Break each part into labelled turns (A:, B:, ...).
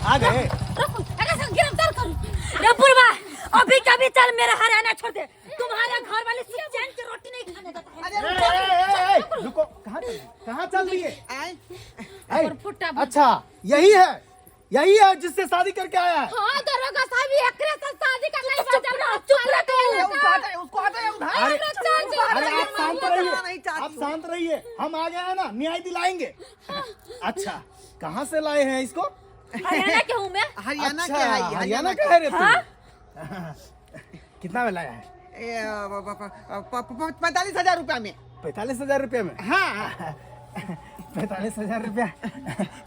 A: आ गए।
B: रुको, एकरा संग गिरफ्तार करू। रे बुढ़वा, अभी कभी चल, मेरा हरियाणा छोड़ दे। तुम्हारे घर वाले सिर्फ चैन की रोटी नहीं खाने देता है।
A: ए, ए, ए, ए, रुको, कहाँ चल, कहाँ चल रही है?
C: आय।
A: ए,
B: और फुट्टा।
A: अच्छा, यही है, यही है जिससे शादी करके आया है?
B: हाँ दरोगा साहब, एकरे से शादी कर ले। चुप रहो, चुप रहो तू।
C: उसको हटा, उसको हटा उधर।
A: अरे
B: चल,
A: अरे, आप शांत
C: चलना
A: रहिए।
C: नहीं चाहती
A: आप
C: हूँ।
A: शांत रहिए, हम आ गए हैं ना, न्याय दिलाएंगे। अच्छा, कहाँ से लाए हैं इसको?
B: हरियाणा के हूँ मैं।
C: हरियाणा
A: अच्छा,
C: के है ई,
A: हरियाणा का है रे तू? कितना में लाया है?
C: ए, 45,000 रुपया में।
A: 45,000 रुपये में?
C: हाँ।
A: 45,000 रुपया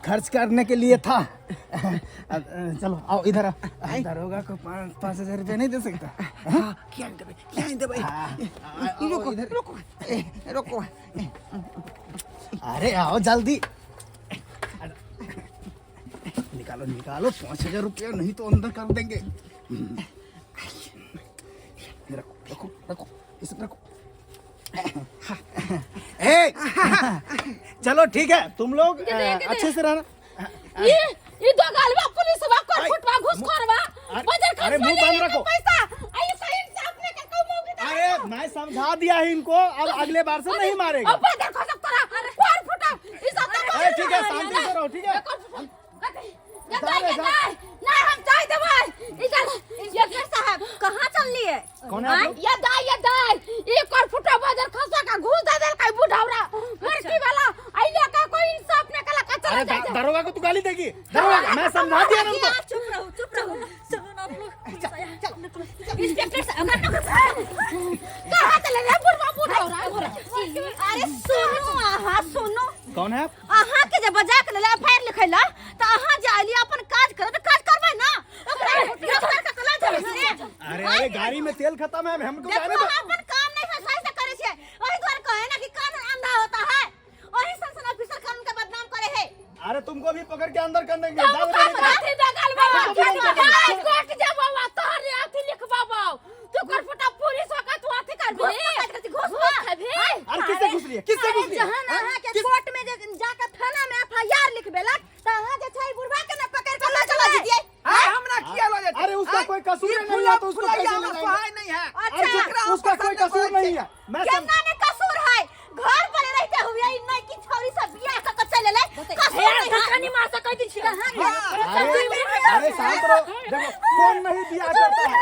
A: खर्च करने के लिए था। अब, चलो आओ, इधर आओ। दरोगा को 5,000 रुपया नहीं दे सकता?
C: हाँ, किया नहीं देबै, किया नहीं देबै।
A: हाँ, आओ,
C: रुको।
A: इधर।
C: रुको, ए, रुको।
A: अरे आओ जल्दी, निकालो निकालो 5,000 रुपया, नहीं तो अंदर कर देंगे। रखो रखो रखो, इसे रखो। ए, चलो ठीक है, तुम लोग अच्छे से रहना।
B: ये दो गालवा पुलिस वा कर
A: आई,
B: फुटवा घुसखोरवा
A: अरे,
B: बजर
A: अरे,
B: खर्च
A: मुंह बंद रखो।
B: पैसा आई सही इंसाफ ने कर को मौकी।
A: अरे मैं समझा दिया है इनको, अब अगले बार से नहीं मारेगा।
B: अब बजर खर्च तोरा कोर फुटा ई सब तो।
A: ए, ठीक है, शांति से रहो, ठीक है?
B: ये दाई, ये दाई ना, हम चाय देबै इधर।
D: इंस्पेक्टर साहब, कहाँ चल लिए?
A: कौन है आप लोग?
B: ये दाई, ये दाई, एक और फुटा बजर खसा का घूस दे देल का बुढ़ावरा लड़की वाला आइले का कोई इंसाफ ने कला का चला
A: अरे
B: जाए।
A: दरोगा को तू गाली देगी? दरोगा, मैं समझा दिया ना उनको।
D: आप चुप रहो, चुप रहो। चलो ना आप लोग, पुलिस आया। इंस्पेक्टर साहब,
B: कहाँ चले रे बुढ़वा बुढ़ावरा?
D: अरे सुनो, अहाँ सुनो।
A: कौन है आप?
D: अहाँ के जे बजा के लेला एफआईआर लिखैला, त अहाँ जे अइली अपन काज करब त काज करबै ना, ओकरा गिरफ्तार क के लऽ जेबै से।
A: अरे अरे, गाड़ी में तेल खत्म है, हमको
D: देखो,
A: जाने दो।
D: अहाँ अपन काम नहीं है सही से करै छियै, ओही दुआरे कहे ना कि कानून अंधा होता है। ओही सन सन ऑफिसर कानून के बदनाम करे है।
A: अरे तुमको भी पकड़ के अंदर कर देंगे, जाओ रे बेटा।
B: अथी दगल बाबा।
A: तुमको भी अंदर कर देंगे।
B: हाई कोर्ट जे बाबा, तोहर अथी लिखबाबो। तू कर फुटा पुलिस का तू अथी कर
D: घूस पकड़ के घूस
B: खेबी।
A: अरे किससे घुस लिए, किससे घुस लिए?
D: जहन अहाँ के कोर्ट में जे जाके थाना में एफआईआर लिखबेलक त अहाँ जे छै बुढ़वा के ना पकड़ के लऽ चला जतियै।
C: आय, हमरा किया लऽ जेतै?
A: अरे उसका
C: आय,
A: कोई कसूर
C: ई
A: नहीं है,
C: फुला-
A: तो उसको
C: फुलैया
A: कैसे ले
C: हमरा
A: जाएंगे?
C: सोहाय नहीं है।
D: अच्छा।
C: जेकरा हम
A: उसका कोई
C: पसंद
A: कसूर
C: करै
A: नहीं है, मैं
D: केना ने कसूर है? घर पर रहते हुए ई नहीं कि छौरी सब बियाह क के चल एलै, कसूर नहीं है।
B: धक्का नहीं मार सकै छी।
D: कहाँ गया?
A: अरे अरे, शांत रहो। देखो, कौन नहीं दिया करता है।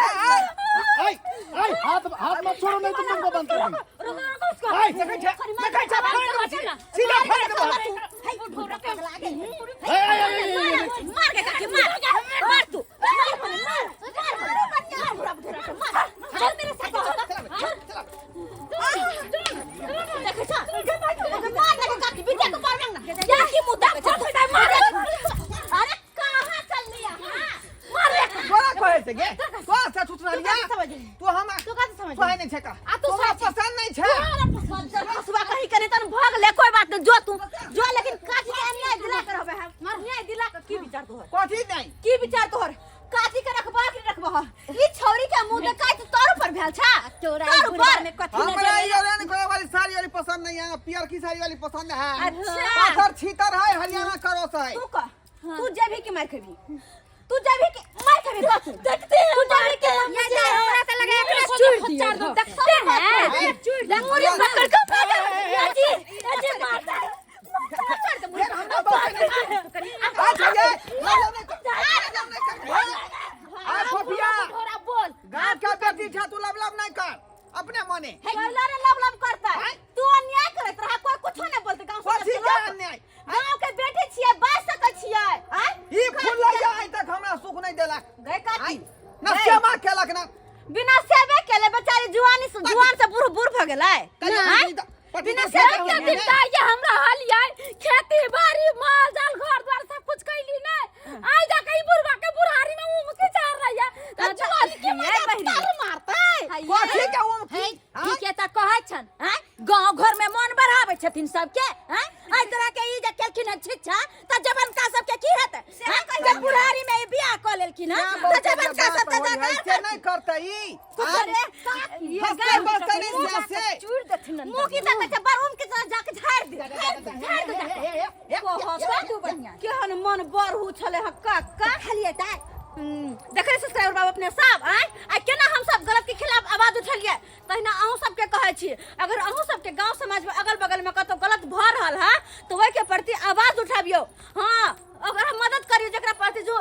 A: आई आई, हाथ हाथ मत छोड़ो, नहीं तो तुमको बंद कर देंगे।
B: रुको रुको उसको।
A: आई,
C: देखै छै, देखै छै, फाड़ि देबै छी। सीधा फाड़ि देबै।
A: आई, आई, आई, आई, आई, आई।
D: मार के काकी, मार मार तू, मार मार मार मार मार, बुढ़ा बुढ़ा के मार। चल मेरे साथ चल। देखै छ, मार लगे काकी, बिटिया के मारबे ना
B: या की मुद्दा फुटा मार।
D: अरे कहाँ चल लिया?
B: मार रे।
C: तोरा कहै छै गे, तोरा से छुटना लिया।
D: तू समझ
C: तू हमरा
D: तू कथी समझ
C: सोहाय नहीं छै का?
B: आ तू
C: तोरा
B: सोहाय।
C: पसंद नहीं छै।
D: खसुआ कहीं करे तन भग ले, कोई बात नहीं, जो तू जो, लेकिन काची के अन्याय दिला कर हबे हम अन्याय दिला कर। की विचार तोहर?
C: कथी नहीं?
D: की विचार तोहर? काची के रखबा कि रखबा? ई छौरी के मुंह देखाय त तोर पर भेल छा,
E: तोरा
D: तोर
E: बुढ़वा
D: पर
E: में कथी नजर
C: हमरा
E: एलै?
C: ई ऑरेंज कलर वाली साड़ी वाली पसंद नहीं है, पियर की साड़ी वाली पसंद है।
D: अच्छा।
C: पाथर छीतर है, हरियाणा करो से है।
D: तू कह, तू जेबी के मार खेबी, तू जेबी के मार खेबी, कह तू।
B: देखते हैं।
D: तू जेबी के
E: ये जे हमरा त लगे एकरा चूर दियो।
B: देखते हैं।
D: मुरी पकड़ के मार। अजी अजी, मारता है।
C: फिर हमरा बात नहीं। आज ये लव नहीं कर, लव नहीं कर। आ फोफिया।
B: थोड़ा बोल।
C: गांव का बेटी छा तू, लव लव नहीं कर अपने मने।
D: कैला रे लब लब करता है? तू अन्याय करत रहा, कोई कुछो नहीं बोलते गांव से।
C: कथी के अन्याय?
D: गांव के बेटे छियै, बाज सकै छियै आय?
C: ई फुलैया आइ तक हमरा सुख नहीं देलक।
D: गए काकी।
C: आइ ना सेवा केलक ना।
D: बिना सेवे केले बेचारी जुआनी से जुआन से बूढ़ बूढ़ भ गेलै। आँय?
C: बिना
D: सेवा
B: के दिन ये हमरा हाल ये खेती बाड़ी माल जाल घर द्वार सब कुछ कैली ने, आई जा कहीं बुढ़वा के बुढ़ारी में मुंह के चार रही है त जुआनी के मजा तार मारते।
C: कथी के उम
E: है, ठीक है, त कहै छन हैं, गांव घर में मन बढ़ाबै छथिन सबके हैं। एहि तरह के ई जे केलखिन हन शिक्षा, त जबनका सबके की हेतै हैं? जब बुढ़ारी में ई बियाह कऽ लेलखिन हन त जबनका सब त
C: से नहीं करते ई
D: अरे
C: हंसते बसते नहीं से से
E: चूर देथिन।
D: मुंह की तक छै, बरूम के तरह जाके झाड़ दे, झाड़ दे जाके।
E: कहत तू बढ़िया।
D: केहन मन बढ़ू छलै हँ कक्का। खालिए तऽ देखै सब्सक्राइबर बाबू अपने सब आँय आ केना हम सब गलत के खिलाफ आवाज उठेलियै, तहिना अहूँ सबके कहै छी, अगर अहूँ सबके गाँव समाज में अगल बगल में कतौ गलत भऽ रहल है तऽ ओहिके प्रति आवाज उठाबियौ। हाँ, ओकरा मदद करियौ जकरा प्रति जो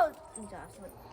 D: जा, sorry।